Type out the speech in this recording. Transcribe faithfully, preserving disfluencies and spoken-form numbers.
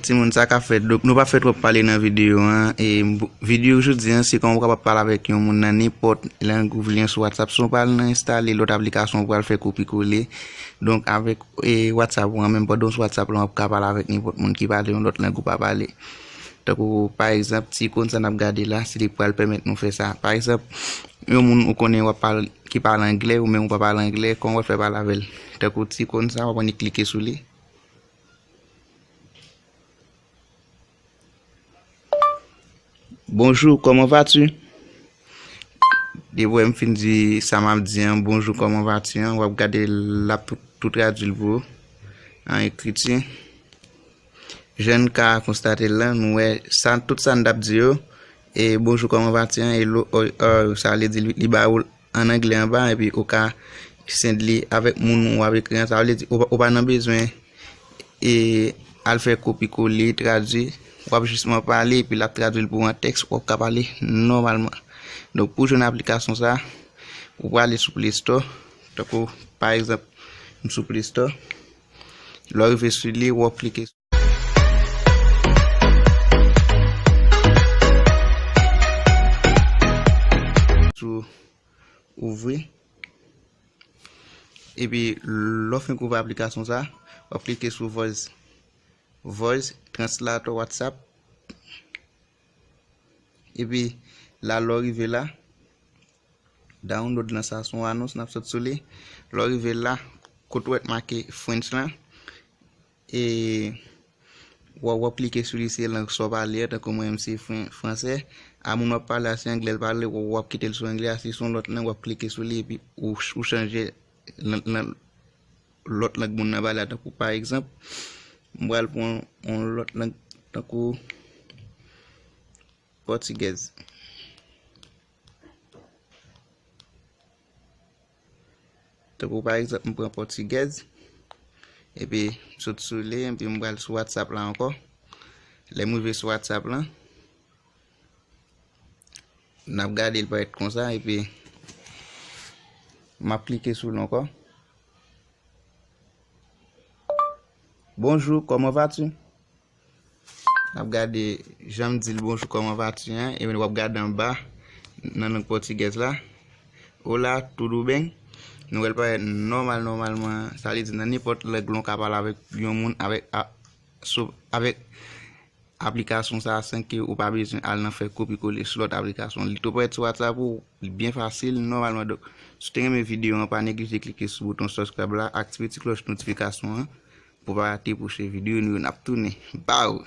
Timoun, sa k ap fèt? Donk, nou p ap fè twòp pale nan videyo an. E, videyo jodi an, se kòman ou kapab pale avèk yon moun nan nenpòt lang ou vle an sou WhatsApp. Si w pral nan enstale lòt aplikasyon, ou pral fè kopi kole. Donk, avèk, e, WhatsApp ou an, menm pandan w sou WhatsApp lan, w ap ka pale avèk nenpòt moun ki pale yon lòt lang ou pa pale. Tankou, pa egzanp, ti ikòn sa n ap gade la, se li k pral pèmèt nou fè sa. Pa egzanp, yon moun ou konnen w ap pale, ki pale anglè, ou menm ou pa pale anglè, kòman w ap fè pale avè l? Tankou ti ikòn sa, w ap annik klike sou li. Bonjour, comment vas-tu? Depi w wè m fin di sa m ap di an, bonjour, comment vas-tu an, w ap gade l ap tou, tou tradui l pou ou an ekriti. Jan n ka konstate l lan, nou wè sa, tout sa n t ap di yo, e bonjour, comment vas-tu an, e lo, o, o, sa vle di li, li ba ou l an anglè anba, epi ou ka send li avèk moun ou ap ekri an. Sa vle di, ou, pa- ou pa nan bezwen e al fè kopi kole, tradui. W ap jisman pale, epi l ap tradui l pou ou an tèks, w ap ka pale nòmalman. Donk, pou jwenn aplikasyon sa, ou prale sou Play Store. Tankou, pa egzanp, m sou Play Store. Lè w rive sou li, w ap klike sou ouvri. Epi, lè w fin ouvri aplikasyon sa, w ap klike sou voice, voice translator WhatsApp. Epi, la, lè w rive la, download lan sa, se yon anons, n ap sot sou li. Lè w rive la, kote w wè k make French lan, e w ap, w ap klike sou li, se lang sa w pale a, tankou mwen menm se fran-, fransè. A moun w ap pale a, se anglè l pale, w, w ap kite l sou anglè a, si se yon lòt lang, w ap klike sou li, epi ou, ou chanje nan, nan lòt lang moun nan pale a. Tankou, pa egzanp, m pral pran yon lòt lang, tankou pòtigèz. Tankou, pa egzanp, m pran pòtigèz, epi m sot sou li, epi m pral sou WhatsApp la ankò. Lè m rive sou WhatsApp lan, n ap gade l parèt konsa, epi m ap klike sou l ankò. Bonjour, comment vas-tu? N ap gade jan m di l bonjour, comment vas-tu an, epi w ap gade anba nan lang pòtigèz la. Hola, tudo bem? Nou wè l parèt nòmal, nòmalman. Sa vle di nan nenpòt lang lan w ka pale avèk yon moun avèk a, sou, avèk aplikasyon sa a san ke ou pa bezwen al nan fè kopi kole sou lòt aplikasyon. Li tou parèt sou WhatsApp ou, li byen fasil nòmalman. Donk, si w te renmen videyo an, pa neglije klike sou bouton subscribe la, aktive ti klòch notifikasyon an pou w pa rate pwochen videyo nou yo n ap tounen ba ou.